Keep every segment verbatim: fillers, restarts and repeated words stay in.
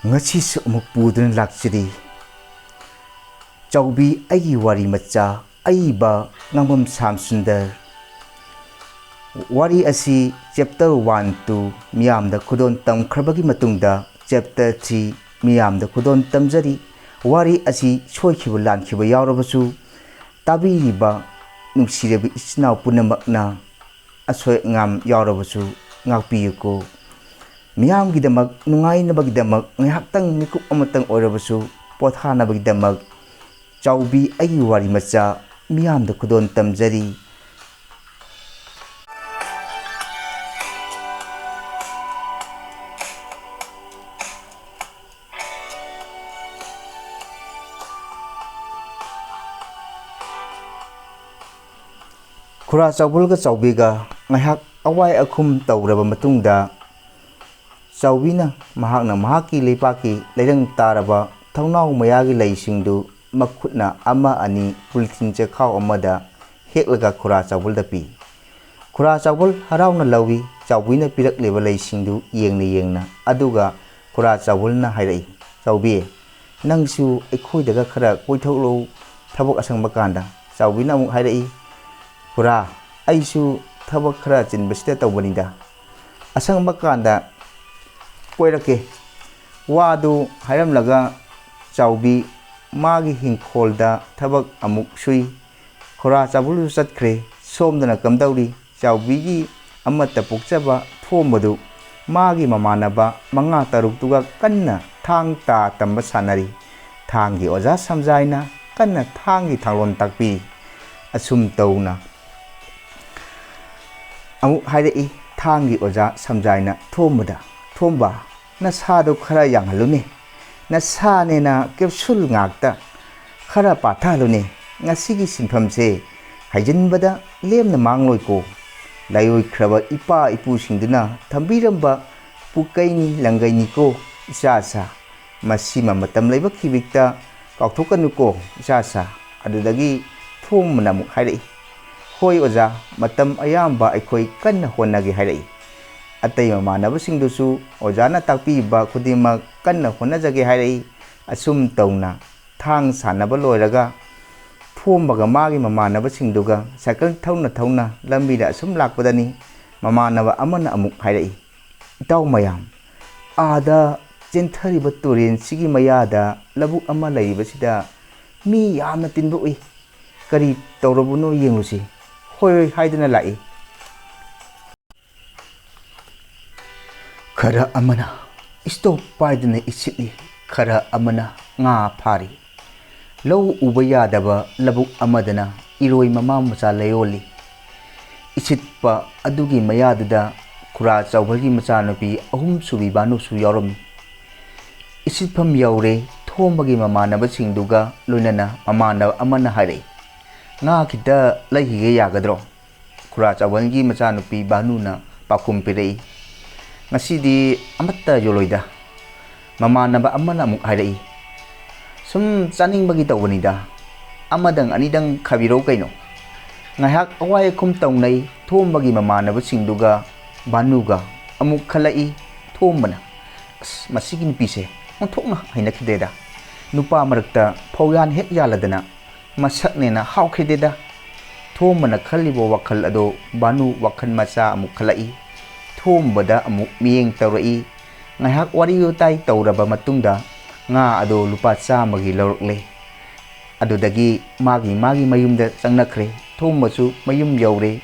ꯉꯁꯤꯁꯨ ꯑꯃꯨꯛ ꯄꯨꯗꯨꯅ ꯂꯥꯛꯆꯔꯤ ꯆꯥꯎꯕꯤ ꯑꯩꯒꯤ ꯋꯥꯔꯤ ꯃꯆꯥ, ꯑꯏꯕ ꯉꯥꯡꯕꯝ ꯁ꯭ꯌꯥꯝ ꯁꯨꯟꯗꯔ꯫ ꯋꯥꯔꯤ ꯑꯁꯤ chapter one to ꯃꯤꯌꯥꯝꯗ ꯈꯨꯗꯣꯜ ꯇꯝꯈ꯭ꯔꯕꯒꯤ ꯃꯇꯨꯡꯗ chapter three ꯃꯤꯌꯥꯝꯗ ꯈꯨꯗꯣꯜ ꯇꯝꯖꯔꯤ꯫ ꯋꯥꯔꯤ ꯑꯁꯤ ꯁꯣꯏꯈꯤꯕ ꯂꯥꯟꯈꯤꯕ ꯌꯥꯎꯔꯕꯁꯨ, ꯇꯥꯕꯤꯔꯤꯕ ꯅꯨꯡꯁꯤꯔꯕ ꯏꯆꯤꯟ ꯏꯅꯥꯎ ꯄꯨꯝꯅꯃꯛꯅ ꯑꯁꯣꯏ ꯑꯉꯥꯝ ꯌꯥꯎꯔꯕꯁꯨ ꯉꯥꯛꯄꯤꯌꯨꯀꯣ꯫ ꯃꯤꯌꯥꯝꯒꯤꯗꯃꯛ ꯅꯨꯡꯉꯥꯏꯅꯕꯒꯤꯗꯃꯛ ꯉꯥꯏꯍꯥꯛꯇꯪ ꯃꯤꯀꯨꯞ ꯑꯃꯇꯪ ꯑꯣꯏꯔꯕꯁꯨ ꯄꯣꯊꯥꯅꯕꯒꯤꯗꯃꯛ ꯆꯥꯎꯕꯤ ꯑꯩꯒꯤ ꯋꯥꯔꯤ ꯃꯆꯥ ꯃꯤꯌꯥꯝꯗ ꯈꯨꯗꯣꯜ ꯇꯝꯖꯔꯤ꯫ ꯈꯨꯔꯥ ꯆꯥꯎꯕꯜꯒ ꯆꯥꯎꯕꯤꯒ ꯉꯥꯏꯍꯥꯛ ꯑꯋꯥꯏ ꯑꯈꯨꯝ ꯇꯧꯔꯕ ꯃꯇꯨꯡꯗ, ꯆꯥꯎꯕꯤꯅ ꯃꯍꯥꯛꯅ ꯃꯍꯥꯛꯀꯤ ꯂꯩꯕꯥꯛꯀꯤ ꯂꯩꯔꯪ ꯇꯥꯔꯕ ꯊꯣꯡꯅꯥꯎ ꯃꯌꯥꯒꯤ ꯂꯩꯁꯤꯡꯗꯨ ꯃꯈꯨꯠꯅ ꯑꯃ ꯑꯅꯤ ꯄꯣꯂꯤꯊꯤꯟ ꯆꯦꯈꯥꯎ ꯑꯃꯗ ꯍꯦꯛꯂꯒ ꯈꯨꯔꯥ ꯆꯥꯎꯕꯜꯗ ꯄꯤ꯫ ꯈꯨꯔꯥ ꯆꯥꯎꯕꯜ ꯍꯔꯥꯎꯅ ꯂꯧꯏ꯫ ꯆꯥꯎꯕꯤꯅ ꯄꯤꯔꯛꯂꯤꯕ ꯂꯩꯁꯤꯡꯗꯨ ꯌꯦꯡꯅ ꯌꯦꯡꯅ꯫ ꯑꯗꯨꯒ ꯈꯨꯔꯥ ꯆꯥꯎꯕꯜꯅ ꯍꯥꯏꯔꯛꯏ, "ꯆꯥꯎꯕꯤ, ꯅꯪꯁꯨ ꯑꯩꯈꯣꯏꯗꯒ ꯈꯔ ꯀꯣꯏꯊꯣꯛꯂꯛꯎ ꯊꯕꯛ ꯑꯁꯪꯕ ꯀꯥꯟꯗ꯫" ꯆꯥꯎꯕꯤꯅ ꯑꯃꯨꯛ ꯍꯥꯏꯔꯛꯏ, "ꯈꯨꯔꯥ, ꯑꯩꯁꯨ ꯊꯕꯛ ꯈꯔ ꯆꯤꯟꯕꯁꯤꯗ ꯇꯧꯕꯅꯤꯗ, ꯑꯁꯪꯕ ꯀꯥꯟꯗ ꯀꯣꯏꯔꯛꯀꯦ꯫" ꯋꯥꯗꯨ ꯍꯥꯏꯔꯝꯂꯒ ꯆꯥꯎꯕꯤ ꯃꯥꯒꯤ ꯍꯤꯡꯈꯣꯜꯗ ꯊꯕꯛ ꯑꯃꯨꯛ ꯁꯨꯏ꯫ ꯈꯨꯔꯥ ꯆꯥꯎꯕꯜꯁꯨ ꯆꯠꯈ꯭ꯔꯦ꯫ ꯁꯣꯝꯗꯅ ꯀꯝꯗꯧꯔꯤ? ꯆꯥꯎꯕꯤꯒꯤ ꯑꯃꯠꯇ ꯄꯣꯛꯆꯕ ꯊꯣꯝꯕꯗꯨ ꯃꯥꯒꯤ ꯃꯃꯥꯟꯅꯕ ꯃꯉꯥ ꯇꯔꯨꯛꯇꯨꯒ ꯀꯟꯅ ꯊꯥꯡ ꯇꯥ ꯇꯝꯕ ꯁꯥꯟꯅꯔꯤ꯫ ꯊꯥꯡꯒꯤ ꯑꯣꯖꯥ ꯁꯝꯖꯥꯏꯅ ꯀꯟꯅ ꯊꯥꯡꯒꯤ ꯊꯥꯡꯂꯣꯟ ꯇꯥꯛꯄꯤꯔꯤ꯫ ꯑꯁꯨꯝ ꯇꯧꯅ ꯑꯃꯨꯛ ꯍꯥꯏꯔꯛꯏ ꯊꯥꯡꯒꯤ ꯑꯣꯖꯥ ꯁꯝꯖꯥꯏꯅ ꯊꯣꯝꯕꯗ, "ꯊꯣꯝꯕ, ꯅꯁꯥꯗꯣ ꯈꯔ ꯌꯥꯡꯍꯜꯂꯨꯅꯦ꯫ ꯅꯁꯥꯅꯦꯅ ꯀꯦꯞꯁꯨꯜ ꯉꯥꯛꯇ ꯈꯔ ꯄꯥꯊꯍꯜꯂꯨꯅꯦ꯫ ꯉꯁꯤꯒꯤ ꯁꯤꯟꯐꯝꯁꯦ ꯍꯥꯏꯖꯤꯟꯕꯗ ꯂꯦꯝꯅ ꯃꯥꯡꯂꯣꯏꯀꯣ꯫ ꯂꯥꯏꯑꯣꯏꯈ꯭ꯔꯕ ꯏꯄꯥ ꯏꯄꯨꯁꯤꯡꯗꯨꯅ ꯊꯝꯕꯤꯔꯝꯕ ꯄꯨꯀꯩꯅꯤ ꯂꯪꯒꯩꯅꯤꯀꯣ ꯏꯆꯥꯁꯥ꯫ ꯃꯁꯤꯃ ꯃꯇꯝ ꯂꯩꯕ ꯈꯤꯕꯤꯛꯇ ꯀꯥꯎꯊꯣꯛꯀꯅꯨꯀꯣ ꯏꯆꯥꯁꯥ꯫" ꯑꯗꯨꯗꯒꯤ ꯊꯣꯝꯕꯅ ꯑꯃꯨꯛ ꯍꯥꯏꯔꯛꯏ, "ꯍꯣꯏ ꯑꯣꯖꯥ, ꯃꯇꯝ ꯑꯌꯥꯝꯕ ꯑꯩꯈꯣꯏ ꯀꯟꯅ ꯍꯣꯠꯅꯒꯦ" ꯍꯥꯏꯔꯛꯏ꯫ ꯑꯇꯩ ꯃꯃꯥꯟꯅꯕꯁꯤꯡꯗꯨꯁꯨ ꯑꯣꯖꯥꯅ ꯇꯥꯛꯄꯤꯕ ꯈꯨꯗꯤꯡꯃꯛ ꯀꯟꯅ ꯍꯣꯠꯅꯖꯒꯦ ꯍꯥꯏꯔꯛꯏ꯫ ꯑꯁꯨꯝ ꯇꯧꯅ ꯊꯥꯡ ꯁꯥꯟꯅꯕ ꯂꯣꯏꯔꯒ ꯊꯣꯝꯕꯒ ꯃꯥꯒꯤ ꯃꯃꯥꯟꯅꯕꯁꯤꯡꯗꯨꯒ ꯁꯥꯏꯀꯜ ꯊꯧꯅ ꯊꯧꯅ ꯂꯝꯕꯤꯗ ꯑꯁꯨꯝ ꯂꯥꯛꯄꯗꯅꯤ ꯃꯃꯥꯟꯅꯕ ꯑꯃꯅ ꯑꯃꯨꯛ ꯍꯥꯏꯔꯛꯏ, "ꯏꯇꯥꯎ ꯃꯌꯥꯝ, ꯑꯥꯗ ꯆꯦꯟꯊꯔꯤꯕ ꯇꯨꯔꯦꯟꯁꯤꯒꯤ ꯃꯌꯥꯗ ꯂꯧꯕꯨꯛ ꯑꯃ ꯂꯩꯔꯤꯕꯁꯤꯗ ꯃꯤ ꯌꯥꯝꯅ ꯇꯤꯟꯕ ꯎꯏ꯫ ꯀꯔꯤ ꯇꯧꯔꯕꯅꯣ ꯌꯦꯡꯂꯨꯁꯤ꯫" ꯍꯣꯏ ꯍꯣꯏ ꯍꯥꯏꯗꯨꯅ ꯂꯥꯛꯏ꯫ ꯈꯔ ꯑꯃꯅ ꯏꯁꯇꯣꯞ ꯄꯥꯏꯗꯨꯅ ꯏꯁꯤꯠꯂꯤ, ꯈꯔ ꯑꯃꯅ ꯉꯥ ꯐꯥꯔꯤ꯫ ꯂꯧ ꯎꯕ ꯌꯥꯗꯕ ꯂꯧꯕꯨꯛ ꯑꯃꯗꯅ ꯏꯔꯣꯏ ꯃꯃꯥ ꯃꯆꯥ ꯂꯩꯌꯣꯜꯂꯤ꯫ ꯏꯁꯤꯠꯄ ꯑꯗꯨꯒꯤ ꯃꯌꯥꯗꯨꯗ ꯈꯨꯔꯥ ꯆꯥꯎꯕꯜꯒꯤ ꯃꯆꯥꯅꯨꯄꯤ ꯑꯍꯨꯝꯁꯨꯕꯤ ꯕꯥꯅꯨꯁꯨ ꯌꯥꯎꯔꯝꯃꯤ꯫ ꯏꯁꯤꯠꯐꯝ ꯌꯧꯔꯦ꯫ ꯊꯣꯝꯕꯒꯤ ꯃꯃꯥꯟꯅꯕꯁꯤꯡꯗꯨꯒ ꯂꯣꯏꯅꯅ ꯃꯃꯥꯟꯅꯕ ꯑꯃꯅ ꯍꯥꯏꯔꯛꯏ, "ꯉꯥ ꯈꯤꯇ ꯂꯩꯈꯤꯒꯦ ꯌꯥꯒꯗ꯭ꯔꯣ?" ꯈꯨꯔꯥ ꯆꯥꯎꯕꯜꯒꯤ ꯃꯆꯥꯅꯨꯄꯤ ꯕꯥꯅꯨꯅ ꯄꯥꯎꯈꯨꯝ ꯄꯤꯔꯛꯏ, "ꯉꯁꯤꯗꯤ ꯑꯃꯠꯇ ꯌꯣꯜꯂꯣꯏꯗ꯫" ꯃꯃꯥꯟꯅꯕ ꯑꯃꯅ ꯑꯃꯨꯛ ꯍꯥꯏꯔꯛꯏ, "ꯁꯨꯝ ꯆꯥꯅꯤꯡꯕꯒꯤ ꯇꯧꯕꯅꯤꯗ, ꯑꯃꯗꯪ ꯑꯅꯤꯗꯪ ꯈꯥꯕꯤꯔꯧ ꯀꯩꯅꯣ?" ꯉꯥꯏꯍꯥꯛ ꯑꯋꯥꯏ ꯑꯈꯨꯝ ꯇꯧꯅꯩ꯫ ꯊꯣꯝꯕꯒꯤ ꯃꯃꯥꯟꯅꯕꯁꯤꯡꯗꯨꯒ ꯕꯥꯅꯨꯒ ꯑꯃꯨꯛ ꯈꯜꯂꯛꯏ꯫ ꯊꯣꯝꯕꯅ, "ꯑꯁ, ꯃꯁꯤꯒꯤ ꯅꯨꯄꯤꯁꯦ ꯑꯣꯟꯊꯣꯛꯅ ꯍꯩꯅꯈꯤꯗ꯭ꯔꯦꯗ꯫ ꯅꯨꯄꯥ ꯃꯔꯛꯇ ꯐꯧꯌꯥꯟ ꯍꯦꯛ ꯌꯥꯜꯂꯗꯅ ꯃꯁꯛꯅꯦꯅ ꯍꯥꯎꯈꯤꯗꯦꯗ꯫" ꯊꯣꯝꯕꯅ ꯈꯜꯂꯤꯕ ꯋꯥꯈꯜ ꯑꯗꯣ ꯕꯥꯅꯨ ꯋꯥꯈꯜ ꯃꯆꯥ ꯑꯃꯨꯛ ꯈꯜꯂꯛꯏ꯫ ꯊꯣꯝꯕꯗ ꯑꯃꯨꯛ ꯃꯤꯠꯌꯦꯡ ꯇꯧꯔꯛꯏ꯫ ꯉꯥꯏꯍꯥꯛ ꯋꯥꯔꯤ ꯋꯥꯇꯥꯏ ꯇꯧꯔꯕ ꯃꯇꯨꯡꯗ ꯉꯥ ꯑꯗꯣ ꯂꯨꯄꯥ ꯆꯥꯝꯃꯒꯤ ꯂꯧꯔꯛꯂꯦ꯫ ꯑꯗꯨꯗꯒꯤ ꯃꯥꯒꯤ ꯃꯥꯒꯤ ꯃꯌꯨꯝꯗ ꯆꯪꯅꯈ꯭ꯔꯦ꯫ ꯊꯣꯝꯕꯁꯨ ꯃꯌꯨꯝ ꯌꯧꯔꯦ꯫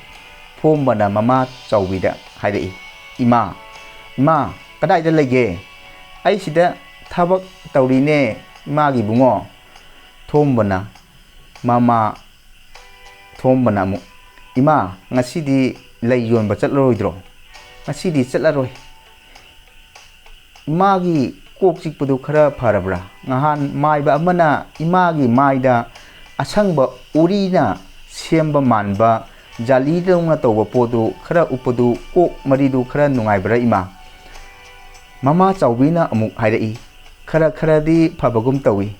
ꯊꯣꯝꯕꯅ ꯃꯃꯥ ꯆꯥꯎꯕꯤꯗ ꯍꯥꯏꯔꯛꯏ, "ꯏꯃꯥ, ꯏꯃꯥ, ꯀꯗꯥꯏꯗ ꯂꯩꯒꯦ?" "ꯑꯩ ꯁꯤꯗ ꯊꯕꯛ ꯇꯧꯔꯤꯅꯦ, ꯏꯃꯥꯒꯤ ꯏꯕꯨꯡꯉꯣ꯫" ꯊꯣꯝꯕꯅ ꯃꯃꯥ, ꯊꯣꯝꯕꯅ ꯑꯃꯨꯛ, "ꯏꯃꯥ, ꯉꯁꯤꯗꯤ ꯂꯩ ꯌꯣꯟꯕ ꯆꯠꯂꯔꯣꯏꯗ꯭ꯔꯣ?" "ꯉꯁꯤꯗꯤ ꯆꯠꯂꯔꯣꯏ꯫" ꯏꯃꯥꯒꯤ ꯀꯣꯛ ꯆꯤꯛꯄꯗꯨ ꯈꯔ ꯐꯔꯕ꯭ꯔꯥ? ꯅꯍꯥꯟ ꯃꯥꯏꯕ ꯑꯃꯅ ꯏꯃꯥꯒꯤ ꯃꯥꯏꯗ ꯑꯁꯪꯕ ꯎꯔꯤꯅ ꯁꯦꯝꯕ ꯃꯥꯟꯕ ꯖꯥꯂꯤꯗꯧꯅ ꯇꯧꯕ ꯄꯣꯠꯇꯨ ꯈꯔ ꯎꯞꯄꯗꯨ ꯀꯣꯛ ꯃꯔꯤꯗꯨ ꯈꯔ ꯅꯨꯡꯉꯥꯏꯕ꯭ꯔꯥ ꯏꯃꯥ? ꯃꯃꯥ ꯆꯥꯎꯕꯤꯅ ꯑꯃꯨꯛ ꯍꯥꯏꯔꯛꯏ, "ꯈꯔ ꯈꯔꯗꯤ ꯐꯕꯒꯨꯝ ꯇꯧꯏ꯫"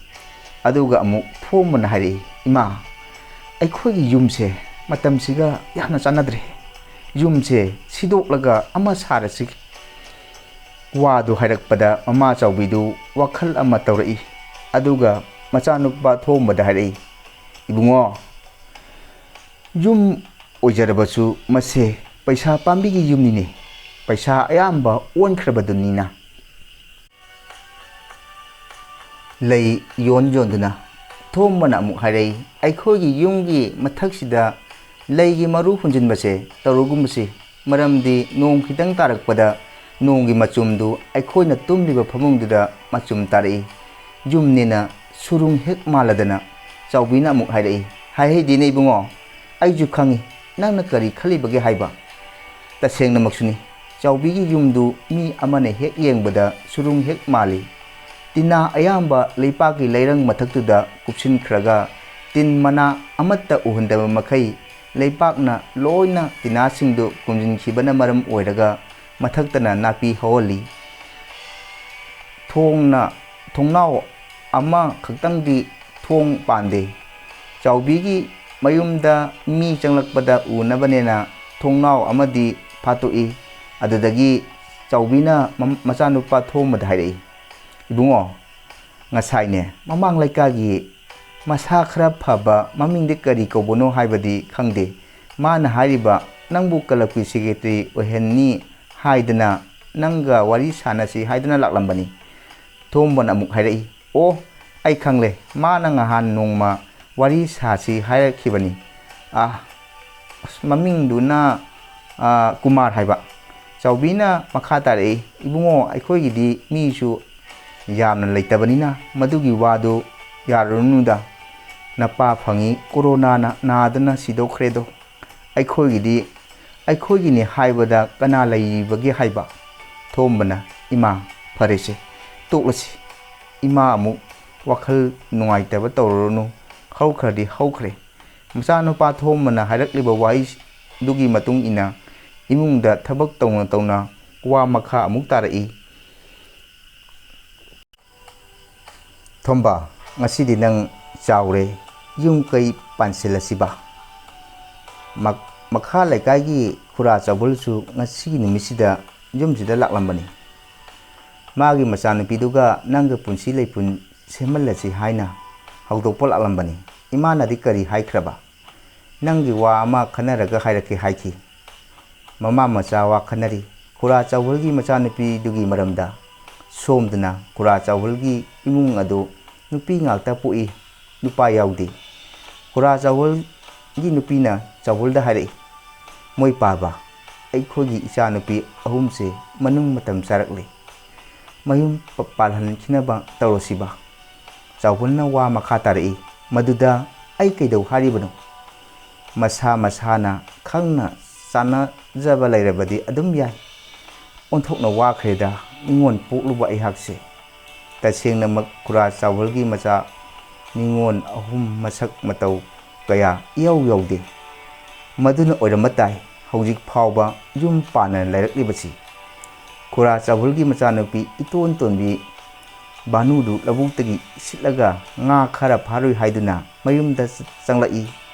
ꯑꯗꯨꯒ ꯑꯃꯨꯛ ꯊꯣꯝꯕꯅ ꯍꯥꯏꯔꯛꯏ, "ꯏꯃꯥ, ꯑꯩꯈꯣꯏꯒꯤ ꯌꯨꯝꯁꯦ ꯃꯇꯝꯁꯤꯒ ꯌꯥꯝꯅ ꯆꯥꯟꯅꯗ꯭ꯔꯦ꯫ ꯌꯨꯝꯁꯦ ꯁꯤꯗꯣꯛꯂꯒ ꯑꯃ ꯁꯥꯔꯁꯤ꯫ ꯋꯥꯗꯨ ꯍꯥꯏꯔꯛꯄꯗ ꯃꯃꯥ ꯆꯥꯎꯕꯤꯗꯨ ꯋꯥꯈꯜ ꯑꯃ ꯇꯧꯔꯛꯏ꯫ ꯑꯗꯨꯒ ꯃꯆꯥꯅꯨꯄꯥ ꯊꯣꯝꯕꯗ ꯍꯥꯏꯔꯛꯏ, "ꯏꯕꯨꯡꯉꯣ, ꯌꯨꯝ ꯑꯣꯏꯖꯔꯕꯁꯨ ꯃꯁꯦ ꯄꯩꯁꯥ ꯄꯥꯝꯕꯤꯒꯤ ꯌꯨꯝꯅꯤꯅꯦ, ꯄꯩꯁꯥ ꯑꯌꯥꯝꯕ ꯑꯣꯟꯈ꯭ꯔꯕꯗꯨꯅꯤꯅ"꯫ ꯂꯩ ꯌꯣꯟ ꯌꯣꯟꯗꯨꯅ ꯊꯣꯝꯕꯅ ꯑꯃꯨꯛ ꯍꯥꯏꯔꯛꯏ, "ꯑꯩꯈꯣꯏꯒꯤ ꯌꯨꯝꯒꯤ ꯃꯊꯛꯁꯤꯗ ꯂꯩꯒꯤ ꯃꯔꯨ ꯍꯨꯟꯖꯤꯟꯕꯁꯦ ꯇꯧꯔꯨꯒꯨꯝꯕꯁꯤ, ꯃꯔꯝꯗꯤ ꯅꯣꯡ ꯈꯤꯇꯪ ꯇꯥꯔꯛꯄꯗ ꯅꯣꯡꯒꯤ ꯃꯆꯨꯝꯗꯨ ꯑꯩꯈꯣꯏꯅ ꯇꯨꯝꯂꯤꯕ ꯐꯃꯨꯡꯗꯨꯗ ꯃꯆꯨꯝ ꯇꯥꯔꯛꯏ꯫ ꯌꯨꯝꯅꯦꯅ ꯁꯨꯔꯨꯡ ꯍꯦꯛ ꯃꯥꯜꯂꯗꯅ"꯫ ꯆꯥꯎꯕꯤꯅ ꯑꯃꯨꯛ ꯍꯥꯏꯔꯛꯏ, "ꯍꯥꯏꯍꯩꯗꯦꯅꯦ ꯏꯕꯨꯡꯉꯣ, ꯑꯩꯁꯨ ꯈꯪꯉꯤ ꯅꯪꯅ ꯀꯔꯤ ꯈꯜꯂꯤꯕꯒꯦ ꯍꯥꯏꯕ꯫ ꯇꯁꯦꯡꯅꯃꯛꯁꯨꯅꯤ, ꯆꯥꯎꯕꯤꯒꯤ ꯌꯨꯝꯗꯨ ꯃꯤ ꯑꯃꯅ ꯍꯦꯛ ꯌꯦꯡꯕꯗ ꯁꯨꯔꯨꯡ ꯍꯦꯛ ꯃꯥꯜꯂꯤ꯫ ꯇꯤꯟꯅꯥ ꯑꯌꯥꯝꯕ ꯂꯩꯄꯥꯛꯀꯤ ꯂꯩꯔꯪ ꯃꯊꯛꯇꯨꯗ ꯀꯨꯞꯁꯤꯟꯈ꯭ꯔꯒ ꯇꯤꯟ ꯃꯅꯥ ꯑꯃꯠꯇ ꯎꯍꯟꯗꯕ ꯃꯈꯩ ꯂꯩꯄꯥꯛꯅ ꯂꯣꯏꯅ ꯇꯤꯟꯅꯥꯁꯤꯡꯗꯨ ꯈꯨꯝꯖꯤꯟꯈꯤꯕꯅ ꯃꯔꯝ ꯑꯣꯏꯔꯒ ꯃꯊꯛꯇꯅ ꯅꯥꯄꯤ ꯍꯧꯍꯜꯂꯤ꯫ ꯊꯣꯡꯅ, ꯊꯣꯡꯅꯥꯎ ꯑꯃꯈꯛꯇꯪꯗꯤ ꯊꯣꯡ ꯄꯥꯟꯗꯦ꯫ ꯆꯥꯎꯕꯤꯒꯤ ꯃꯌꯨꯝꯗ ꯃꯤ ꯆꯪꯂꯛꯄꯗ ꯎꯅꯕꯅꯦꯅ ꯊꯣꯡꯅꯥꯎ ꯑꯃꯗꯤ ꯐꯥꯠꯇꯣꯛꯏ꯫ ꯑꯗꯨꯗꯒꯤ ꯆꯥꯎꯕꯤꯅ ꯃꯝ-, ꯃꯆꯥꯅꯨꯄꯥ ꯊꯣꯝꯕꯗ ꯍꯥꯏꯔꯛꯏ, "ꯏꯕꯨꯡꯉꯣ, ꯉꯁꯥꯏꯅꯦ ꯃꯃꯥꯡ ꯂꯩꯀꯥꯏꯒꯤ ꯃꯁꯥ ꯈꯔ ꯐꯕ, ꯃꯃꯤꯡꯗꯤ ꯀꯔꯤ ꯀꯧꯕꯅꯣ ꯍꯥꯏꯕꯗꯤ ꯈꯪꯗꯦ, ꯃꯥꯅ ꯍꯥꯏꯔꯤꯕ ꯅꯪꯕꯨ ꯀ꯭ꯂꯕꯀꯤ ꯁꯦꯀ꯭ꯔꯦꯇꯔꯤ ꯑꯣꯏꯍꯟꯅꯤ ꯍꯥꯏꯗꯅ, ꯅꯪꯒ ꯋꯥꯔꯤ ꯁꯥꯟꯅꯁꯤ ꯍꯥꯏꯗꯨꯅ ꯂꯥꯛꯂꯝꯕꯅꯤ"꯫ ꯊꯣꯝꯕꯅ ꯑꯃꯨꯛ ꯍꯥꯏꯔꯛꯏ, "ꯑꯣ, ꯑꯩ ꯈꯪꯂꯦ, ꯃꯥꯅ ꯉꯍꯥꯟ ꯅꯣꯡꯃ ꯋꯥꯔꯤ ꯁꯥꯁꯤ ꯍꯥꯏꯔꯛꯈꯤꯕꯅꯤ꯫ ꯑ, ꯑꯁ, ꯃꯃꯤꯡꯗꯨꯅ, ꯑ, ꯀꯨꯃꯥꯔ ꯍꯥꯏꯕ"꯫ ꯆꯥꯎꯕꯤꯅ ꯃꯈꯥ ꯇꯥꯔꯛꯏ, "ꯏꯕꯨꯡꯉꯣ, ꯑꯩꯈꯣꯏꯒꯤꯗꯤ ꯃꯤꯁꯨ ꯌꯥꯝꯅ ꯂꯩꯇꯕꯅꯤꯅ ꯃꯗꯨꯒꯤ ꯋꯥꯗꯨ ꯌꯥꯔꯨꯔꯅꯨꯗ꯫ ꯅꯄꯥ ꯐꯪꯉꯤ ꯀꯣꯔꯣꯅꯥꯅ ꯅꯥꯗꯨꯅ ꯁꯤꯗꯣꯛꯈ꯭ꯔꯦꯗꯣ꯫ ꯑꯩꯈꯣꯏꯒꯤꯗꯤ, ꯑꯩꯈꯣꯏꯒꯤꯅꯤ ꯍꯥꯏꯕꯗ ꯀꯅꯥ ꯂꯩꯔꯤꯕꯒꯦ ꯍꯥꯏꯕ?" ꯊꯣꯝꯕꯅ, "ꯏꯃꯥ, ꯐꯔꯦꯁꯦ, ꯇꯣꯛꯂꯁꯤ꯫ ꯏꯃꯥ ꯑꯃꯨꯛ ꯋꯥꯈꯜ ꯅꯨꯡꯉꯥꯏꯇꯕ ꯇꯧꯔꯨꯔꯅꯨ꯫ ꯍꯧꯈ꯭ꯔꯗꯤ ꯍꯧꯈ꯭ꯔꯦ"꯫ ꯃꯆꯥꯅꯨꯄꯥ ꯊꯣꯝꯕꯅ ꯍꯥꯏꯔꯛꯂꯤꯕ ꯋꯥꯍꯩꯗꯨꯒꯤ ꯃꯇꯨꯡ ꯏꯟꯅ ꯏꯃꯨꯡꯗ ꯊꯕꯛ ꯇꯧꯅ ꯇꯧꯅ ꯋꯥ ꯃꯈꯥ ꯑꯃꯨꯛ ꯇꯥꯔꯛꯏ꯫ "ꯊꯣꯝꯕ, ꯉꯁꯤꯗꯤ ꯅꯪ ꯆꯥꯎꯔꯦ, ꯌꯨꯝ ꯀꯩ ꯄꯥꯟꯁꯤꯜꯂꯁꯤꯕ"꯫ ꯃꯛ-, ꯃꯈꯥ ꯂꯩꯀꯥꯏꯒꯤ ꯈꯨꯔꯥ ꯆꯥꯎꯕꯜꯁꯨ ꯉꯁꯤꯒꯤ ꯅꯨꯃꯤꯠꯁꯤꯗ ꯌꯨꯝꯁꯤꯗ ꯂꯥꯛꯂꯝꯕꯅꯤ꯫ ꯃꯥꯒꯤ ꯃꯆꯥꯅꯨꯄꯤꯗꯨꯒ ꯅꯪꯒ ꯄꯨꯟꯁꯤ ꯂꯩꯄꯨꯟ ꯁꯦꯝꯍꯜꯂꯁꯤ ꯍꯥꯏꯅ ꯍꯧꯗꯣꯛꯄ ꯂꯥꯛꯂꯝꯕꯅꯤ꯫ ꯏꯃꯥꯅꯗꯤ ꯀꯔꯤ ꯍꯥꯏꯈ꯭ꯔꯕ? "ꯅꯪꯒꯤ ꯋꯥ ꯑꯃ ꯈꯟꯅꯔꯒ ꯍꯥꯏꯔꯛꯀꯦ" ꯍꯥꯏꯈꯤ꯫ ꯃꯃꯥ ꯃꯆꯥ ꯋꯥ ꯈꯟꯅꯔꯤ꯫ ꯈꯨꯔꯥ ꯆꯥꯎꯕꯜꯒꯤ ꯃꯆꯥꯅꯨꯄꯤꯗꯨꯒꯤ ꯃꯔꯝꯗ ꯁꯣꯝꯗꯅ ꯈꯨꯔꯥ ꯆꯥꯎꯕꯜꯒꯤ ꯏꯃꯨꯡ ꯑꯗꯨ ꯅꯨꯄꯤ ꯉꯥꯛꯇ ꯄꯣꯛꯏ, ꯅꯨꯄꯥ ꯌꯥꯎꯗꯦ꯫ ꯈꯨꯔꯥ ꯆꯥꯎꯕꯜꯒꯤ ꯅꯨꯄꯤꯅ ꯆꯥꯎꯕꯜꯗ ꯍꯥꯏꯔꯛꯏ, "ꯃꯣꯏ ꯄꯥꯕ, ꯑꯩꯈꯣꯏꯒꯤ ꯏꯆꯥꯅꯨꯄꯤ ꯑꯍꯨꯝꯁꯦ ꯃꯅꯨꯡ ꯃꯇꯝ ꯆꯥꯔꯛꯂꯦ꯫ ꯃꯌꯨꯝ ꯄ-, ꯄꯥꯜꯍꯟꯈꯤꯅꯕ ꯇꯧꯔꯁꯤꯕ?" ꯆꯥꯎꯕꯜꯅ ꯋꯥ ꯃꯈꯥ ꯇꯥꯔꯛꯏ, "ꯃꯗꯨꯗ ꯑꯩ ꯀꯩꯗꯧ ꯍꯥꯏꯔꯤꯕꯅꯣ? ꯃꯁꯥ ꯃꯁꯥꯅ ꯈꯪꯅ ꯆꯥꯟꯅꯖꯕ ꯂꯩꯔꯕꯗꯤ ꯑꯗꯨꯝ ꯌꯥꯏ꯫ ꯑꯣꯟꯊꯣꯛꯅ ꯋꯥꯈ꯭ꯔꯦꯗ ꯅꯤꯉꯣꯜ ꯄꯣꯛꯂꯨꯕ ꯑꯩꯍꯥꯛꯁꯦ꯫ ꯇꯁꯦꯡꯅꯃꯛ ꯈꯨꯔꯥ ꯆꯥꯎꯕꯜꯒꯤ ꯃꯆꯥ ꯅꯤꯉꯣꯜ ꯑꯍꯨꯝ ꯃꯁꯛ ꯃꯇꯧ ꯀꯌꯥ ꯏꯌꯥꯎ ꯌꯥꯎꯗꯦ꯫ ꯃꯗꯨꯅ ꯑꯣꯏꯔꯝꯕ ꯇꯥꯏ ꯍꯧꯖꯤꯛ ꯐꯥꯎꯕ ꯌꯨꯝ ꯄꯥꯟꯅ ꯂꯩꯔꯛꯂꯤꯕꯁꯤ꯫" ꯈꯨꯔꯥ ꯆꯥꯎꯕꯜꯒꯤ ꯃꯆꯥꯅꯨꯄꯤ ꯏꯇꯣꯟ ꯇꯣꯟꯕꯤ ꯚꯥꯅꯨꯗꯨ ꯂꯧꯕꯨꯛꯇꯒꯤ ꯏꯁꯤꯠꯂꯒ ꯉꯥ ꯈꯔ ꯐꯥꯔꯨꯏ ꯍꯥꯏꯗꯨꯅ ꯃꯌꯨꯝꯗ ꯆꯪꯂꯛꯏ꯫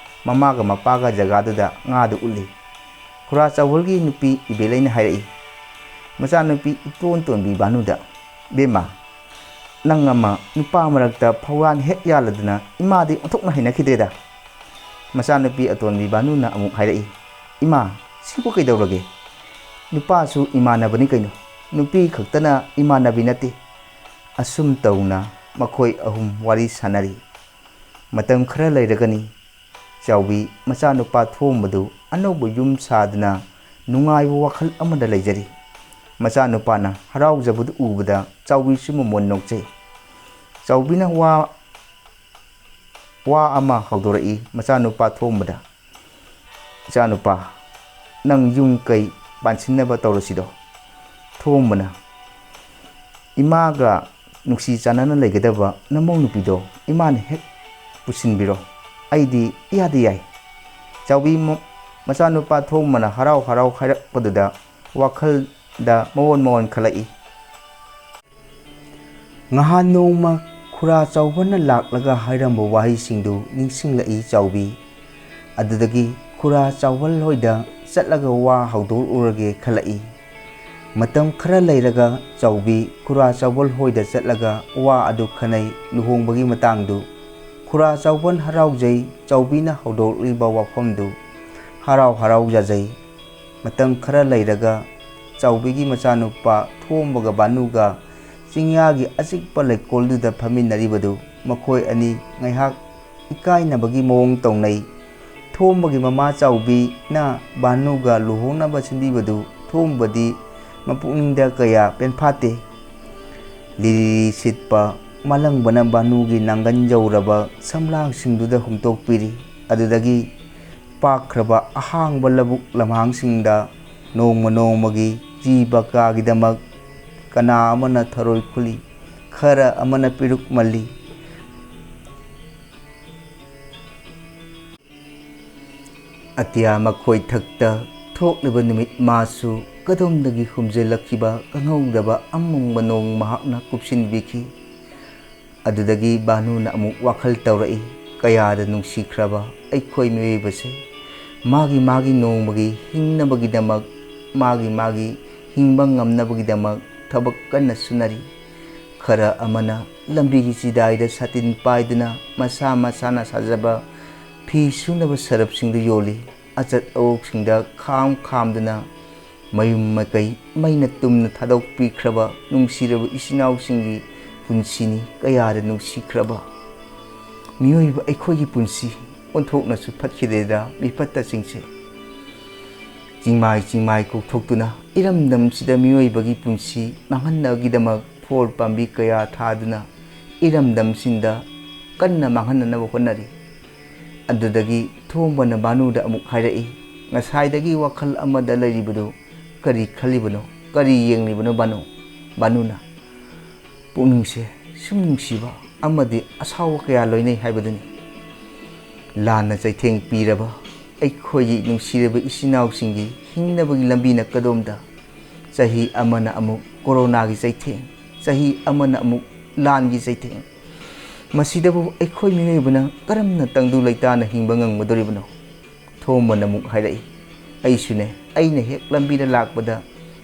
ꯃꯃꯥꯒ ꯃꯄꯥꯒ ꯖꯒꯥꯗꯨꯗ ꯉꯥꯗꯨ ꯎꯠꯂꯤ꯫ ꯈꯨꯔꯥ ꯆꯥꯎꯕꯜꯒꯤ ꯅꯨꯄꯤ ꯏꯕꯦꯂꯩꯅ ꯍꯥꯏꯔꯛꯏ, "ꯃꯆꯥꯅꯨꯄꯤ ꯏꯇꯣꯟ ꯇꯣꯟꯕꯤ ꯚꯥꯅꯨꯗ, 'ꯕꯦꯝꯃ, ꯅꯪ ꯑꯃ ꯅꯨꯄꯥ ꯃꯔꯛꯇ ꯐꯧꯔꯥꯟ ꯍꯦꯛ ꯌꯥꯜꯂꯗꯅ ꯏꯃꯥꯗꯤ ꯑꯣꯟꯊꯣꯛꯅ ꯍꯩꯅꯈꯤꯗ꯭ꯔꯦꯗ.'" ꯃꯆꯥꯅꯨꯄꯤ ꯑꯇꯣꯟꯕꯤ ꯚꯥꯅꯨꯅ ꯑꯃꯨꯛ ꯍꯥꯏꯔꯛꯏ, "ꯏꯃꯥ, ꯁꯤꯕꯨ ꯀꯩꯗꯧꯔꯒꯦ? ꯅꯨꯄꯥꯁꯨ ꯏꯃꯥꯟꯅꯕꯅꯤ ꯀꯩꯅꯣ, ꯅꯨꯄꯤ ꯈꯛꯇꯅ ꯏꯃꯥꯟꯅꯕꯤ ꯅꯠꯇꯦ꯫" ꯑꯁꯨꯝ ꯇꯧꯅ ꯃꯈꯣꯏ ꯑꯍꯨꯝ ꯋꯥꯔꯤ ꯁꯥꯟꯅꯔꯤ꯫ ꯃꯇꯝ ꯈꯔ ꯂꯩꯔꯒꯅꯤ ꯆꯥꯎꯕꯤ ꯃꯆꯥꯅꯨꯄꯥ ꯊꯣꯝꯕꯗꯨ ꯑꯅꯧꯕ ꯌꯨꯝ ꯁꯥꯗꯨꯅ ꯅꯨꯡꯉꯥꯏꯕ ꯋꯥꯈꯜ ꯑꯃꯗ ꯂꯩꯖꯔꯤ꯫ ꯃꯆꯥꯅꯨꯄꯥꯅ ꯍꯔꯥꯎꯖꯕꯗꯨ ꯎꯕꯗ ꯆꯥꯎꯕꯤꯁꯨ ꯃꯃꯣꯟ ꯅꯣꯛꯆꯩ꯫ ꯆꯥꯎꯕꯤꯅ ꯋꯥ, ꯋꯥ ꯑꯃ ꯍꯧꯗꯣꯔꯛꯏ ꯃꯆꯥꯅꯨꯄꯥ ꯊꯣꯝꯕꯗ, "ꯏꯆꯥꯅꯨꯄꯥ, ꯅꯪ ꯌꯨꯝ ꯀꯩ ꯄꯥꯟꯁꯤꯟꯅꯕ ꯇꯧꯔꯁꯤꯗꯣ?" ꯊꯣꯝꯕꯅ, "ꯏꯃꯥꯒ ꯅꯨꯡꯁꯤ ꯆꯥꯟꯅꯅ ꯂꯩꯒꯗꯕ ꯅꯃꯧ ꯅꯨꯄꯤꯗꯣ ꯏꯃꯥꯅ ꯍꯦꯛ ꯄꯨꯁꯤꯟꯕꯤꯔꯣ, ꯑꯩꯗꯤ ꯏꯌꯥꯗ ꯌꯥꯏ꯫" ꯆꯥꯎꯕꯤ ꯃ-, ꯃꯆꯥꯅꯨꯄꯥ ꯊꯣꯝꯕꯅ ꯍꯔꯥꯎ ꯍꯔꯥꯎ ꯍꯥꯏꯔꯛꯄꯗꯨꯗ ꯋꯥꯈꯜꯗ ꯃꯑꯣꯟ ꯃꯑꯣꯟ ꯈꯜꯂꯛꯏ꯫ ꯉꯍꯥꯟ ꯅꯣꯡꯃ ꯈꯨꯔꯥ ꯆꯥꯎꯕꯅ ꯂꯥꯛꯂꯒ ꯍꯥꯏꯔꯝꯕ ꯋꯥꯍꯩꯁꯤꯡꯗꯨ ꯅꯤꯡꯁꯤꯡꯂꯛꯏ ꯆꯥꯎꯕꯤ꯫ ꯑꯗꯨꯗꯒꯤ ꯈꯨꯔꯥ ꯆꯥꯎꯕꯜ ꯍꯣꯏꯗ ꯆꯠꯂꯒ ꯋꯥ ꯍꯧꯗꯣꯛꯎꯔꯒꯦ ꯈꯜꯂꯛꯏ꯫ ꯃꯇꯝ ꯈꯔ ꯂꯩꯔꯒ ꯆꯥꯎꯕꯤ ꯈꯨꯔꯥ ꯆꯥꯎꯕꯜ ꯍꯣꯏꯗ ꯆꯠꯂꯒ ꯋꯥ ꯑꯗꯨ ꯈꯟꯅꯩ꯫ ꯂꯨꯍꯣꯡꯕꯒꯤ ꯃꯇꯥꯡꯗꯨ ꯈꯨꯔꯥ ꯆꯥꯎꯕꯜ ꯍꯔꯥꯎꯖꯩ꯫ ꯆꯥꯎꯕꯤꯅ ꯍꯧꯗꯣꯛꯂꯤꯕ ꯋꯥꯐꯝꯗꯨ ꯍꯔꯥꯎ ꯍꯔꯥꯎ ꯌꯥꯖꯩ꯫ ꯃꯇꯝ ꯈꯔ ꯂꯩꯔꯒ ꯆꯥꯎꯕꯤꯒꯤ ꯃꯆꯥꯅꯨꯄꯥ ꯊꯣꯝꯕꯒ ꯕꯥꯅꯨꯒ ꯆꯤꯡꯌꯥꯒꯤ ꯑꯆꯤꯛꯄ ꯂꯩꯀꯣꯜꯗꯨꯗ ꯐꯝꯃꯤꯟꯅꯔꯤꯕꯗꯨ ꯃꯈꯣꯏ ꯑꯅꯤ ꯉꯥꯏꯍꯥꯛ ꯏꯀꯥꯏꯅꯕꯒꯤ ꯃꯑꯣꯡ ꯇꯧꯅꯩ꯫ ꯊꯣꯝꯕꯒꯤ ꯃꯃꯥ ꯆꯥꯎꯕꯤꯅ ꯕꯥꯅꯨꯒ ꯂꯨꯍꯣꯡꯅꯕ ꯁꯤꯟꯕꯤꯕꯗꯨ ꯊꯣꯝꯕꯗꯤ ꯃꯄꯨꯛꯅꯤꯡꯗ ꯀꯌꯥ ꯄꯦꯟꯐꯥꯠꯇꯦ꯫ ꯂꯤꯔꯤ ꯁꯤꯠꯄ ꯃꯥꯂꯪꯕꯅ ꯕꯥꯅꯨꯒꯤ ꯅꯥꯡꯒꯟ ꯌꯧꯔꯕ ꯁꯝꯂꯥꯡꯁꯤꯡꯗꯨꯗ ꯍꯨꯝꯇꯣꯛꯄꯤꯔꯤ꯫ ꯑꯗꯨꯗꯒꯤ ꯄꯥꯛꯈ꯭ꯔꯕ ꯑꯍꯥꯡꯕ ꯂꯧꯕꯨꯛ ꯂꯝꯍꯥꯡꯁꯤꯡꯗ ꯅꯣꯡꯃ ꯅꯣꯡꯃꯒꯤ ꯖꯤꯕ ꯀꯥꯒꯤꯗꯃꯛ ꯀꯅꯥ ꯑꯃꯅ ꯊꯔꯣꯏ ꯈꯨꯜꯂꯤ, ꯈꯔ ꯑꯃꯅ ꯄꯤꯔꯨꯛ ꯃꯜꯂꯤ꯫ ꯑꯇꯤꯌꯥ ꯃꯈꯣꯏ ꯊꯛꯇ ꯊꯣꯛꯂꯤꯕ ꯅꯨꯃꯤꯠ ꯃꯥꯁꯨ ꯀꯗꯣꯝꯗꯒꯤ ꯍꯨꯝꯖꯤꯜꯂꯛꯈꯤꯕ ꯈꯪꯍꯧꯗꯕ ꯑꯃꯝꯕ ꯅꯣꯡ ꯃꯍꯥꯛꯅ ꯀꯨꯞꯁꯤꯟꯕꯤꯈꯤ꯫ ꯑꯗꯨꯗꯒꯤ ꯕꯥꯅꯨꯅ ꯑꯃꯨꯛ ꯋꯥꯈꯜ ꯇꯧꯔꯛꯏ, ꯀꯌꯥꯗ ꯅꯨꯡꯁꯤꯈ꯭ꯔꯕ ꯑꯩꯈꯣꯏ ꯃꯤꯑꯣꯏꯕꯁꯦ꯫ ꯃꯥꯒꯤ ꯃꯥꯒꯤ ꯅꯣꯡꯃꯒꯤ ꯍꯤꯡꯅꯕꯒꯤꯗꯃꯛ, ꯃꯥꯒꯤ ꯃꯥꯒꯤ ꯍꯤꯡꯕ ꯉꯝꯅꯕꯒꯤꯗꯃꯛ ꯊꯕꯛ ꯀꯟꯅ ꯁꯨꯅꯔꯤ꯫ ꯈꯔ ꯑꯃꯅ ꯂꯝꯕꯤꯒꯤ ꯆꯤꯗꯥꯏꯗ ꯁꯥꯇꯤꯟ ꯄꯥꯏꯗꯨꯅ ꯃꯁꯥ ꯃꯁꯥꯅ ꯁꯥꯖꯕ ꯐꯤ ꯁꯨꯅꯕ ꯁꯔꯞꯁꯤꯡꯗꯨ ꯌꯣꯜꯂꯤ꯫ ꯑꯆꯠ ꯑꯋꯣꯛꯁꯤꯡꯗ ꯈꯥꯝ ꯈꯥꯝꯗꯨꯅ ꯃꯌꯨꯝ ꯃꯀꯩ ꯃꯩꯅ ꯇꯨꯝꯅ ꯊꯥꯗꯣꯛꯄꯤꯈ꯭ꯔꯕ ꯅꯨꯡꯁꯤꯔꯕ ꯏꯆꯤꯟ ꯏꯅꯥꯎꯁꯤꯡꯒꯤ ꯄꯨꯟꯁꯤꯅꯤ꯫ ꯀꯌꯥꯗ ꯅꯨꯡꯁꯤꯈ꯭ꯔꯕ ꯃꯤꯑꯣꯏꯕ ꯑꯩꯈꯣꯏꯒꯤ ꯄꯨꯟꯁꯤ ꯑꯣꯟꯊꯣꯛꯅꯁꯨ ꯐꯠꯈꯤꯗꯦꯗ ꯃꯤꯐꯠꯇꯁꯤꯡꯁꯦ꯫ ꯆꯤꯡꯃꯥꯏ ꯆꯤꯡꯃꯥꯏ ꯀꯣꯛꯊꯣꯛꯇꯨꯅ ꯏꯔꯝꯗꯝꯁꯤꯗ ꯃꯤꯑꯣꯏꯕꯒꯤ ꯄꯨꯟꯁꯤ ꯃꯥꯡꯍꯟꯅꯕꯒꯤꯗꯃꯛ ꯐꯣꯔ ꯄꯥꯝꯕꯤ ꯀꯌꯥ ꯊꯥꯗꯨꯅ ꯏꯔꯝꯗꯝꯁꯤꯡꯗ ꯀꯟꯅ ꯃꯥꯡꯍꯟꯅꯅꯕ ꯍꯣꯠꯅꯔꯤ꯫ ꯑꯗꯨꯗꯒꯤ ꯊꯣꯝꯕꯅ ꯕꯥꯅꯨꯗ ꯑꯃꯨꯛ ꯍꯥꯏꯔꯛꯏ, "ꯉꯁꯥꯏꯗꯒꯤ ꯋꯥꯈꯜ ꯑꯃꯗ ꯂꯩꯔꯤꯕꯗꯨ ꯀꯔꯤ ꯈꯜꯂꯤꯕꯅꯣ? ꯀꯔꯤ ꯌꯦꯡꯂꯤꯕꯅꯣ ꯕꯥꯅꯨ?" ꯕꯥꯅꯨꯅ, "ꯄꯨꯛꯅꯤꯡꯁꯦ ꯁꯨꯝ ꯅꯨꯡꯁꯤꯕ ꯑꯃꯗꯤ ꯑꯁꯥꯎꯕ ꯀꯌꯥ ꯂꯣꯏꯅꯩ ꯍꯥꯏꯕꯗꯨꯅꯤ꯫ ꯂꯥꯟꯅ ꯆꯩꯊꯦꯡ ꯄꯤꯔꯕ ꯑꯩꯈꯣꯏꯒꯤ ꯅꯨꯡꯁꯤꯔꯕ ꯏꯆꯤꯟ ꯏꯅꯥꯎꯁꯤꯡꯒꯤ ꯍꯤꯡꯅꯕꯒꯤ ꯂꯝꯕꯤꯅ ꯀꯗꯣꯝꯗ? ꯆꯍꯤ ꯑꯃꯅ ꯑꯃꯨꯛ ꯀꯣꯔꯣꯅꯥꯒꯤ ꯆꯩꯊꯦꯡ, ꯆꯍꯤ ꯑꯃꯅ ꯑꯃꯨꯛ ꯂꯥꯟꯒꯤ ꯆꯩꯊꯦꯡ꯫ ꯃꯁꯤꯗꯕꯨ ꯑꯩꯈꯣꯏ ꯃꯤꯑꯣꯏꯕꯅ ꯀꯔꯝꯅ ꯇꯪꯗꯨ ꯂꯩꯇꯥꯅ ꯍꯤꯡꯕ ꯉꯝꯒꯗꯧꯔꯤꯕꯅꯣ?" ꯊꯣꯝꯕꯅ ꯑꯃꯨꯛ ꯍꯥꯏꯔꯛꯏ, "ꯑꯩꯁꯨꯅꯦ, ꯑꯩꯅ ꯍꯦꯛ ꯂꯝꯕꯤꯗ ꯂꯥꯛꯄꯗ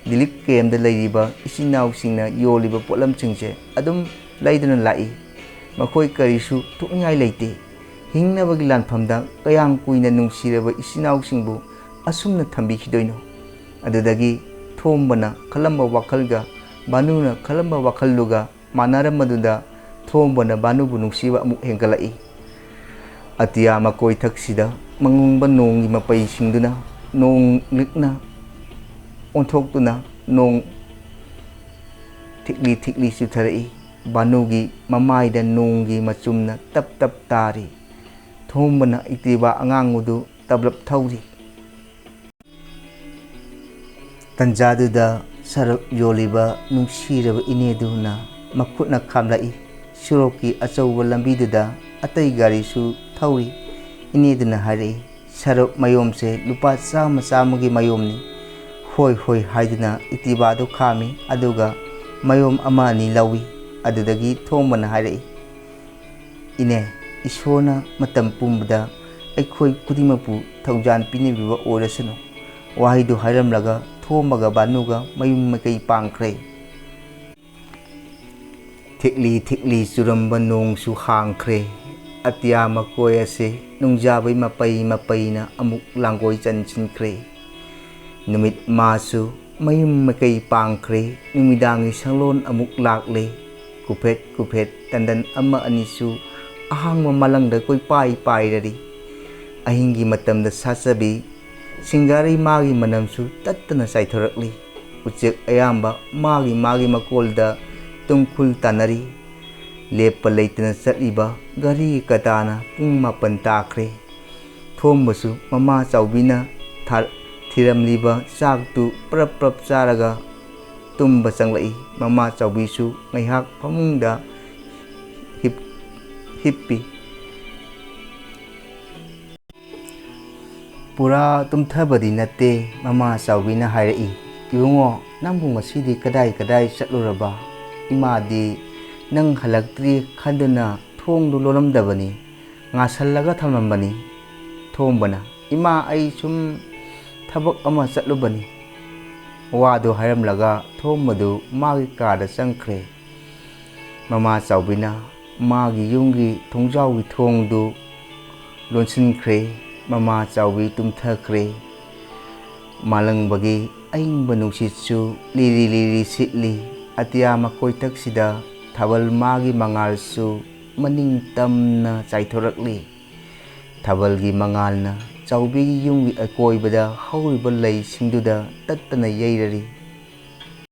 ꯔꯤꯂꯤꯐ ꯀꯦꯝꯗ ꯂꯩꯔꯤꯕ ꯏꯆꯤꯟ ꯏꯅꯥꯎꯁꯤꯡꯅ ꯌꯣꯜꯂꯤꯕ ꯄꯣꯠꯂꯝꯁꯤꯡꯁꯦ ꯑꯗꯨꯝ ꯂꯩꯗꯨꯅ ꯂꯥꯛꯏ꯫ ꯃꯈꯣꯏ ꯀꯔꯤꯁꯨ ꯊꯣꯛꯅꯤꯡꯉꯥꯏ ꯂꯩꯇꯦ꯫ ꯍꯤꯡꯅꯕꯒꯤ ꯂꯥꯟꯐꯝꯗ ꯀꯌꯥꯝ ꯀꯨꯏꯅ ꯅꯨꯡꯁꯤꯔꯕ ꯏꯆꯤꯟ ꯏꯅꯥꯎꯁꯤꯡꯕꯨ ꯑꯁꯨꯝꯅ ꯊꯝꯕꯤꯈꯤꯗꯣꯏꯅꯣ?" ꯑꯗꯨꯗꯒꯤ ꯊꯣꯝꯕꯅ ꯈꯜꯂꯝꯕ ꯋꯥꯈꯜꯒ ꯚꯥꯅꯨꯅ ꯈꯜꯂꯝꯕ ꯋꯥꯈꯜꯗꯨꯒ ꯃꯥꯟꯅꯔꯝꯕꯗꯨꯗ ꯊꯣꯝꯕꯅ ꯚꯥꯅꯨꯕꯨ ꯅꯨꯡꯁꯤꯕ ꯑꯃꯨꯛ ꯍꯦꯟꯒꯠꯂꯛꯏ꯫ ꯑꯇꯤꯌꯥ ꯃꯀꯣꯏꯊꯛꯁꯤꯗ ꯃꯪꯕ ꯅꯣꯡꯒꯤ ꯃꯄꯩꯁꯤꯡꯗꯨꯅ ꯅꯣꯡ ꯂꯤꯛꯅ ꯑꯣꯟꯊꯣꯛꯇꯨꯅ ꯅꯣꯡ ꯊꯤꯛꯂꯤ ꯊꯤꯛꯂꯤ ꯆꯨꯊꯔꯛꯏ꯫ ꯚꯥꯅꯨꯒꯤ ꯃꯃꯥꯏꯗ ꯅꯣꯡꯒꯤ ꯃꯆꯨꯝꯅ ꯇꯞ ꯇꯞ ꯇꯥꯔꯤ꯫ ꯊꯣꯝꯕꯅ ꯏꯇꯤꯕꯥ ꯑꯉꯥꯡꯕꯗꯨ ꯇꯞꯂꯞ ꯊꯧꯔꯤ꯫ ꯇꯟꯖꯥꯗꯨꯗ ꯁꯔꯞ ꯌꯣꯜꯂꯤꯕ ꯅꯨꯡꯁꯤꯔꯕ ꯏꯅꯦꯗꯨꯅ ꯃꯈꯨꯠꯅ ꯈꯥꯝꯂꯛꯏ꯫ ꯁꯣꯔꯣꯛꯀꯤ ꯑꯆꯧꯕ ꯂꯝꯕꯤꯗꯨꯗ ꯑꯇꯩ ꯒꯥꯔꯤꯁꯨ ꯊꯧꯔꯤ꯫ ꯏꯅꯦꯗꯨꯅ ꯍꯥꯏꯔꯛꯏ, "ꯁꯔꯞ ꯃꯌꯣꯝꯁꯦ ꯂꯨꯄꯥ ꯆꯥꯝꯃ ꯆꯥꯝꯃꯒꯤ ꯃꯌꯣꯝꯅꯤ"꯫ "ꯍꯣꯏ, ꯍꯣꯏ" ꯍꯥꯏꯗꯨꯅ ꯏꯇꯤꯕꯥꯗꯨ ꯈꯥꯝꯃꯤ, ꯑꯗꯨꯒ ꯃꯌꯣꯝ ꯑꯃ ꯑꯅꯤ ꯂꯧꯏ꯫ ꯑꯗꯨꯗꯒꯤ ꯊꯣꯝꯕꯅ ꯍꯥꯏꯔꯛꯏ, "ꯏꯅꯦ, ꯏꯁꯣꯔꯅ ꯃꯇꯝ ꯄꯨꯝꯕꯗ ꯑꯩꯈꯣꯏ ꯈꯨꯗꯤꯡꯃꯛꯄꯨ ꯊꯧꯖꯥꯜ ꯄꯤꯅꯕꯤꯕ ꯑꯣꯏꯔꯁꯅꯨ"꯫ ꯋꯥꯍꯩꯗꯨ ꯍꯥꯏꯔꯝꯂꯒ ꯊꯣꯝꯕꯒ ꯚꯥꯅꯨꯒ ꯃꯌꯨꯝ ꯃꯥꯏꯀꯩ ꯄꯥꯡꯈ꯭ꯔꯦ꯫ ꯊꯤꯛꯂꯤ ꯊꯤꯛꯂꯤ ꯆꯨꯔꯝꯕ ꯅꯣꯡꯁꯨ ꯍꯥꯡꯈ꯭ꯔꯦ꯫ ꯑꯇꯤꯌꯥ ꯃꯀꯣꯏ ꯑꯁꯤ ꯅꯣꯡꯖꯥꯕꯩ ꯃꯄꯩ ꯃꯄꯩꯅ ꯑꯃꯨꯛ ꯂꯥꯡꯒꯣꯏ ꯆꯟꯁꯤꯟꯈ꯭ꯔꯦ꯫ ꯅꯨꯃꯤꯠ ꯃꯥꯁꯨ ꯃꯌꯨꯝ ꯃꯥꯏꯀꯩ ꯄꯥꯡꯈ꯭ꯔꯦ꯫ ꯅꯨꯃꯤꯗꯥꯡꯒꯤ ꯁꯪꯂꯣꯟ ꯑꯃꯨꯛ ꯂꯥꯛꯂꯦ꯫ ꯀꯨꯐꯦꯠ ꯀꯨꯐꯦꯠ ꯇꯟꯗꯟ ꯑꯃ ꯑꯅꯤꯁꯨ ꯑꯍꯥꯡꯕ ꯃꯥꯂꯪꯗ ꯀꯣꯏꯄꯥꯏ ꯄꯥꯏꯔꯔꯤ꯫ ꯑꯍꯤꯡꯒꯤ ꯃꯇꯝꯗ ꯁꯥꯠꯆꯕꯤ ꯁꯤꯡꯒꯥꯔꯩ ꯃꯥꯒꯤ ꯃꯅꯝꯁꯨ ꯇꯠꯇꯅ ꯆꯥꯏꯊꯣꯔꯛꯂꯤ꯫ ꯎꯆꯦꯛ ꯑꯌꯥꯝꯕ ꯃꯥꯒꯤ ꯃꯥꯒꯤ ꯃꯀꯣꯜꯗ ꯇꯨꯡꯈꯨꯜ ꯇꯥꯟꯅꯔꯤ꯫ ꯂꯦꯞꯄ ꯂꯩꯇꯅ ꯆꯠꯂꯤꯕ ꯘꯔꯤ ꯀꯇꯥꯅ ꯄꯨꯡ ꯃꯥꯄꯟ ꯇꯥꯈ꯭ꯔꯦ꯫ ꯊꯣꯝꯕꯁꯨ ꯃꯃꯥ ꯆꯥꯎꯕꯤꯅ ꯊꯥ-, ꯊꯤꯔꯝꯂꯤꯕ ꯆꯥꯛꯇꯨ ꯄ꯭ꯔꯞ ꯄ꯭ꯔꯞ ꯆꯥꯔꯒ ꯇꯨꯝꯕ ꯆꯪꯂꯛꯏ꯫ ꯃꯃꯥ ꯆꯥꯎꯕꯤꯁꯨ ꯉꯥꯏꯍꯥꯛ ꯐꯃꯨꯡꯗ ꯍꯤꯞ-, ꯍꯤꯞꯄꯤ꯫ ꯄꯨꯔꯥ ꯇꯨꯝꯊꯕꯗꯤ ꯅꯠꯇꯦ꯫ ꯃꯃꯥ ꯆꯥꯎꯕꯤꯅ ꯍꯥꯏꯔꯛꯏ, "ꯏꯕꯨꯡꯉꯣ, ꯅꯪꯕꯨ ꯉꯁꯤꯗꯤ ꯀꯗꯥꯏ ꯀꯗꯥꯏ ꯆꯠꯂꯨꯔꯕ? ꯏꯃꯥꯗꯤ ꯅꯪ ꯍꯜꯂꯛꯇ꯭ꯔꯤ ꯈꯟꯗꯨꯅ ꯊꯣꯡꯗꯨ ꯂꯣꯜꯂꯝꯗꯕꯅꯤ, ꯉꯥꯁꯜꯂꯒ ꯊꯝꯂꯝꯕꯅꯤ"꯫ ꯊꯣꯝꯕꯅ, "ꯏꯃꯥ, ꯑꯩ ꯁꯨꯝ ꯊꯕꯛ ꯑꯃ ꯆꯠꯂꯨꯕꯅꯤ"꯫ ꯋꯥꯗꯨ ꯍꯥꯏꯔꯝꯂꯒ ꯊꯣꯝꯕꯗꯨ ꯃꯥꯒꯤ ꯀꯥꯗ ꯆꯪꯈ꯭ꯔꯦ꯫ ꯃꯃꯥ ꯆꯥꯎꯕꯤꯅ ꯃꯥꯒꯤ ꯌꯨꯝꯒꯤ ꯊꯣꯡꯖꯥꯎꯒꯤ ꯊꯣꯡꯗꯨ ꯂꯣꯟꯁꯤꯟꯈ꯭ꯔꯦ꯫ ꯃꯃꯥ ꯆꯥꯎꯕꯤ ꯇꯨꯝꯊꯈ꯭ꯔꯦ꯫ ꯃꯥꯂꯪꯕꯒꯤ ꯑꯏꯪꯕ ꯅꯨꯡꯁꯤꯠꯁꯨ ꯂꯤꯔꯤ ꯂꯤꯔꯤ ꯁꯤꯠꯂꯤ꯫ ꯑꯇꯤꯌꯥ ꯃꯀꯣꯏꯊꯛꯁꯤꯗ ꯊꯥꯕꯜ ꯃꯥꯒꯤ ꯃꯉꯥꯜꯁꯨ ꯃꯅꯤꯡ ꯇꯝꯅ ꯆꯥꯏꯊꯣꯔꯛꯂꯤ꯫ ꯊꯥꯕꯜꯒꯤ ꯃꯉꯥꯜꯅ ꯆꯥꯎꯕꯤꯒꯤ ꯌꯨꯝꯒꯤ ꯑꯀꯣꯏꯕꯗ ꯍꯧꯔꯤꯕ ꯂꯩꯁꯤꯡꯗꯨꯗ ꯇꯠꯇꯅ ꯌꯩꯔꯔꯤ꯫